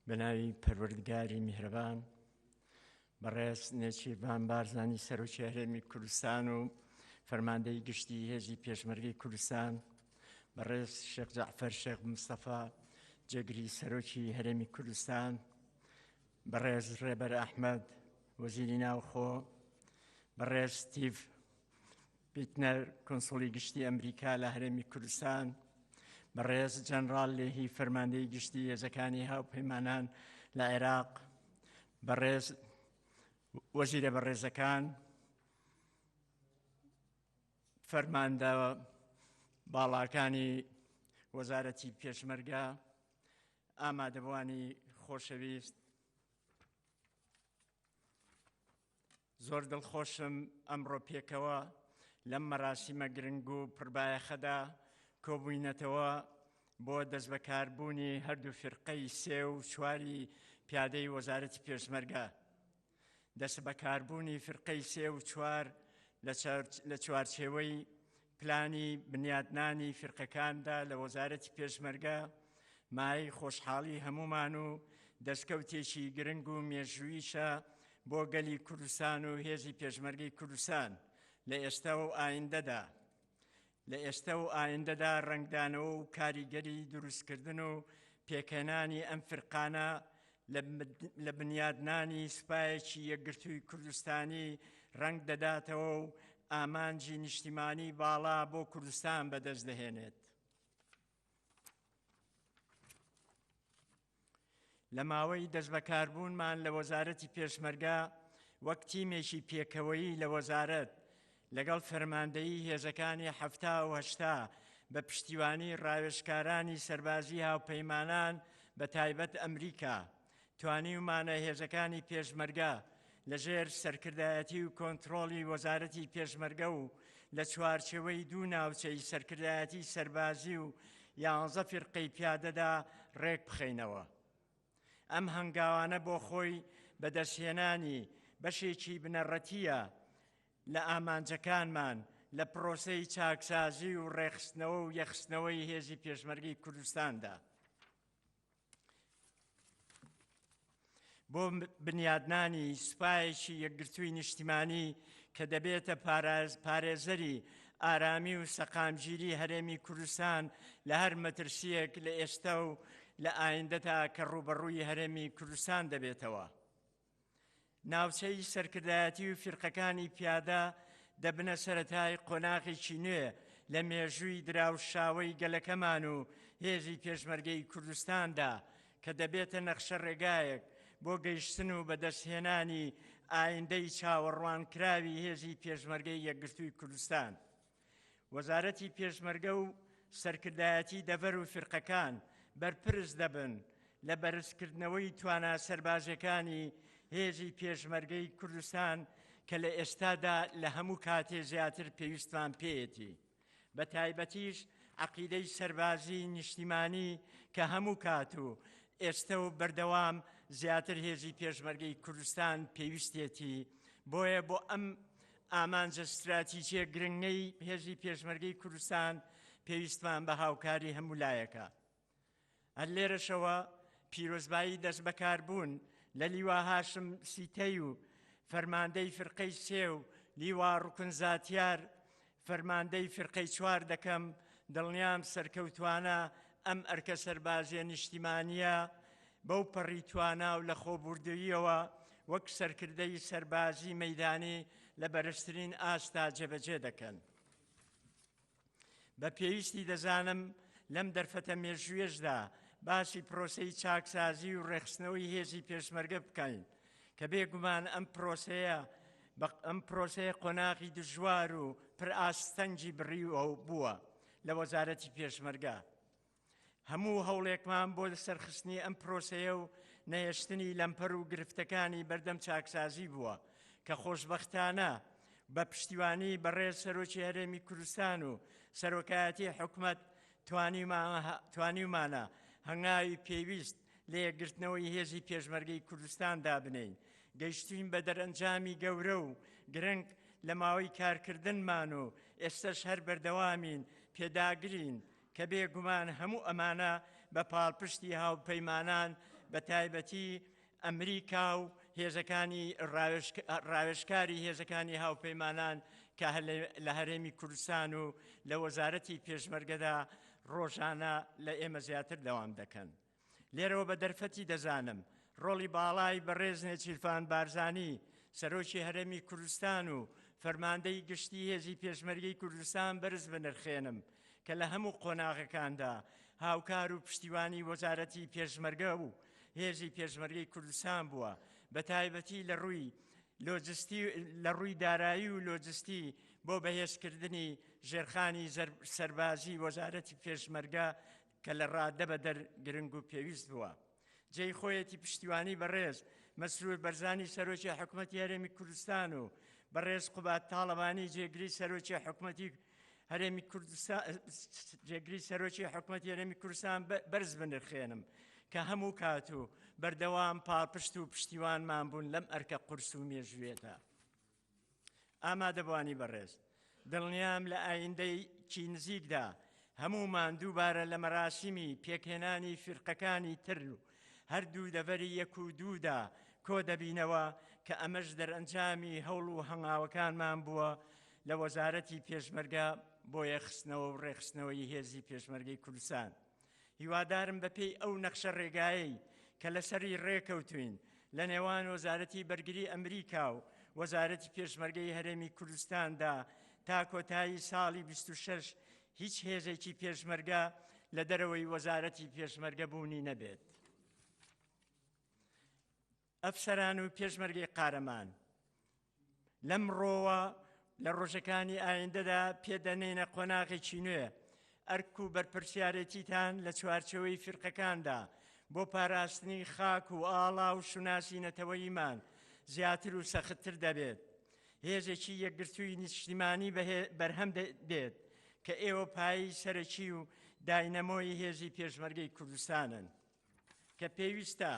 بە ناوی پەروەردگاری میهرەبان. بەڕێز نێچیرڤان بارزانی سەرۆکی هەرێمی کوردستان و فەرماندەی گشتی هێزی پێشمەرگەی کوردستان، بەڕێز شێخ جەعفەر شێخ مستەفا جێگری سەرۆکی هەرێمی کوردستان، بەڕێز ڕێبەر ئەحمەد وەزیری ناوخۆ، بەڕێز ستیڤ پیتنەر کونسوڵی گشتی ئەمریکا لە هەرێمی کوردستان، بەڕێز جەنڕاڵ لێهی فەرماندەی گشتی هێزەکانی هاوپەیمانان لە عێراق، بەڕێز وەزیرە بەڕێزەکان، فەرماندە باڵاکانی وەزارەتی پێشمەرگە، ئامادەبووانی خۆشەویست، زۆر دڵخۆشم ئەمڕۆ پێکەوە لەم مەراسیمە گرنگ و پڕبایەخەدا کۆبووینەتەوە بۆ دەستبەکاربوونی هەردوو فیرقەی سێ و چواری پیادەی وەزارەتی پێشمەرگە. دەستبەکاربوونی فیرقەی سێ و چوار لە چوارچێوەی پلانی بنیاتنانی فیرقەکاندا لە وەزارەتی پێشمەرگە مایەی خۆشحاڵی هەموومان و دەستکەوتێکی گرنگ و مێژووییشە بۆ گەلی کوردستان و هێزی پێشمەرگەی کوردستان لە ئێستا و ئایندەدا. لە ئێستا و ئایندەدا ڕەنگدانەوە و کاریگەری دروستکردن و پێکهێنانی ئەم فرقانە لە بنیادنانی سوپایەکی یەکگرتووی کوردستانی ڕەنگ دەداتەوە و ئامانجی نیشتیمانی باڵا بۆ کوردستان بەدەست دەهێنێت. لە ماوەی دەستبەکاربوونمان لە وەزارەتی پێشمەرگە وەک تیمێکی پێکەوەیی لە وەزارەت لەگەڵ فەرماندەیی هێزەکانی 70 و 80 بە پشتیوانی ڕاوێژکارانی سەربازی هاوپەیمانان بە تایبەت ئەمریکا توانیومانە هێزەکانی پێشمەرگە لەژێر سەرکردایەتی و کۆنترۆڵی وەزارەتی پێشمەرگە و لە چوارچێوەی دوو ناوچەی سەرکردایەتی سەربازی و 11 فیرقەی پیادەدا ڕێک بخەینەوە. ئەم هەنگاوانە بۆ خۆی بەدەستهێنانی بەشێکی بنەڕەتییە لە ئامانجەکانمان لە پرۆسەی چاکسازی و ڕێکخستنەوە و یەکخستنەوەی هێزی پێشمەرگەی کوردستاندا. بۆ بنیادنانی سوپایەکی یەکگرتووی نیشتیمانی کە دەبێتە پارێزەری ئارامی و سەقامگیری هەرێمی کوردستان لە هەر مەترسییەک لە ئێستا و لە ئایندەدا کە ڕووبەڕووی هەرێمی کوردستان دەبێتەوە. ناوچەی سەرکردایەتی و فیرقەکانی پیادە دەبنە سەرەتای قۆناغێکی نوێ لە مێژووی دراوشاوەی گەلەکەمان و هێزی پێشمەرگەی کوردستاندا کە دەبێتە نەخشە ڕێگایەک بۆ گەیشتن و بەدەستهێنانی ئایندەی چاوەڕوانکراوی هێزی پێشمەرگەی یەکگرتووی کوردستان. وەزارەتی پێشمەرگە و سەرکردایەتی دەڤەر و فیرقەکان بەرپرس دەبن لە بەرزکردنەوەی توانا سەربازیەکانی هێزی پێشمەرگەی کوردستان کە لە ئێستادا لە هەموو کاتێ زیاتر پێویستمان پێیەتی بە تایبەتیش عەقیدەی سەربازی نیشتیمانی کە هەموو کات و ئێستە و بەردەوام زیاتر هێزی پێشمەرگەی کوردستان پێویستێتی بۆیە بۆ ئەم ئامانجە ستراتیجیە گرنگەی هێزی پێشمەرگەی کوردستان پێویستمان بە هاوکاری هەموو لایەکە. هەر لێرەشەوە پیرۆزبایی دەستبەکاربوون لە لیوا هاشم سیتەی و فەرماندەی فرقەی سێ و لیوا ڕوکن زاتیار فەرماندەی فرقەی چوار دەکەم، دڵنیام سەرکەوتوانە ئەم ئەرکە سەربازیە نیشتیمانیە بەو پەڕی توانا و لەخۆبوردوییەوە وەک سەرکردەی سەربازی مەیدانی لە بەرزترین ئاستدا جێبەجێ دەکەن. بە پێویستی دەزانم لەم دەرفەتە مێژوویەشدا باسی پرۆسەی چاکسازی و ڕێکخستنەوەی هێزی پێشمەرگە بکەین کە بێگومان ئەم پرۆسەیە ئەم پرۆسەیە قۆناغی دژوار و پرئاستەنگی بڕیوە و بووە لە وەزارەتی پێشمەرگە. هەموو هەوڵێکمان بۆ سەرخستنی ئەم پرۆسەیە و نەهێشتنی لەمپەر و گرفتەکانی بەردەم چاکسازی بووە کە خۆشبەختانە بە پشتیوانی بەڕێز سەرۆکی هەرێمی کوردستان و سەرۆکایەتی حکومەت توانیومانە هەنگاوی پێویست لە یەکگرتنەوەی هێزی پێشمەرگەی کوردستان دابنێین گەیشتوین بە دەرئەنجامی گەورە و گرنگ لە ماوەی کارکردنمان و ئێستەش هەر بەردەوامین پێداگرین کە بێ گومان هەموو ئەمانە بە پاڵپشتی هاوپەیمانان بە تایبەتی ئەمریکا و هێزەکانی ڕاوێژکاری هێزەکانی هاوپەیمانان کە لە هەرێمی کوردستان و لە وەزارەتی پێشمەرگەدا ڕۆژانە لە ئێمە زیاتر دەوام دەکەن. لێرەوە بە دەرفەتی دەزانم ڕۆڵی باڵای بەڕێز نێچیرڤان بارزانی سەرۆکی هەرێمی کوردستان و فەرماندەی گشتی هێزی پێشمەرگەی کوردستان بەرز بنرخێنم کە لە هەموو قۆناغەکاندا هاوکار و پشتیوانی وەزارەتی پێشمەرگە و هێزی پێشمەرگەی کوردستان بووە بە تایبەتی لە ڕووی لۆجستی لە ڕووی دارایی و لۆجستی بۆ بەهێزکردنی ژێرخانی سەربازی وەزارەتی پێشمەرگە کە لە ڕادە بەدەر گرنگ و پێویست بووە. جێی خۆیەتی پشتیوانی بەڕێز مەسرور بەرزانی سەرۆکی حکومەتی هەرێمی کوردستان و بەڕێز قوباد تاڵەبانی جێگری سەرۆکی حکومەتی هەرێمی کوردستان جێگری سەرۆکی حکومەتی هەرێمی کوردستان بەرز بنرخێنم کە هەموو کات و بەردەوام پاڵپشت و پشتیوانمان بوون لەم ئەرکە قورس و مێژوویەدا. ئامادەبوانی بەڕێز، دڵنیام لە ئایندەیەکی نزیکدا هەموومان دووبارە لە مەراسیمی پێکهێنانی فیرقەکانی تر و هەردوو دەڤەری یەک و دوودا کۆدەبینەوە کە ئەمەش دەرئەنجامی هەوڵ و هەنگاوەکانمان بووە لە وەزارەتی پێشمەرگە بۆ یەکخستنەوە و ڕێکخستنەوەی هێزی پێشمەرگەی کوردستان. هیوادارم بەپێی ئەو نەخشە ڕێگایەی کە لەسەری ڕێکەوتوین لە نێوان وەزارەتی بەرگری ئەمریکا و وەزارەتی پێشمەرگەی هەرێمی کوردستاندا تا کۆتایی ساڵی 26 هیچ هێزێکی پێشمەرگە لە دەرەوەی وەزارەتی پێشمەرگە بوونی نەبێت. ئەفسەران و پێشمەرگەی قارەمان لەمڕۆوە لە ڕۆژەکانی ئایندەدا پێدەنێنە قۆناغێکی نوێ ئەرک و بەرپرسیارێتیتان لە چوارچێوەی فیرقەکاندا بۆ پاراستنی خاک و ئاڵا و شوناسی نەتەوەییمان زیاتر و سەختتر دەبێت. هێزێکی یەکگرتووی نیشتیمانی بەرهەم دێت کە ئێوە پایەی سەرەکی و داینەمۆی هێزی پێشمەرگەی کوردستانن کە پێویستە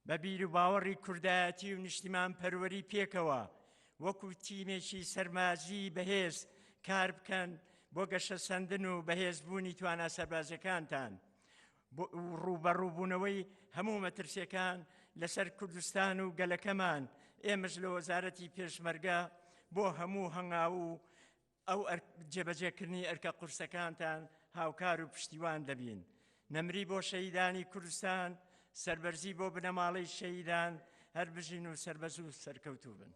بە بیروباوەڕی کوردایەتی و نیشتیمانپەروەری پێکەوە وەکو تیمێکی سەرمازیی بەهێز کار بکەن بۆ گەشەسەندن و بەهێزبوونی توانا سەربازیەکانتان و ڕووبەڕووبوونەوەی هەموو مەترسیەکان لەسەر کوردستان و گەلەکەمان، ئێمەش لە وەزارەتی پێشمەرگە بۆ هەموو هەنگاو و ئەو جێبەجێکردنی ئەرکە قورسەکانتان هاوکار و پشتیوان دەبین. نەمری بۆ شەهیدانی کوردستان، سەربەرزی بۆ بنەماڵەی شەهیدان، هەر بژین و سەربەز و سەرکەوتوو بن.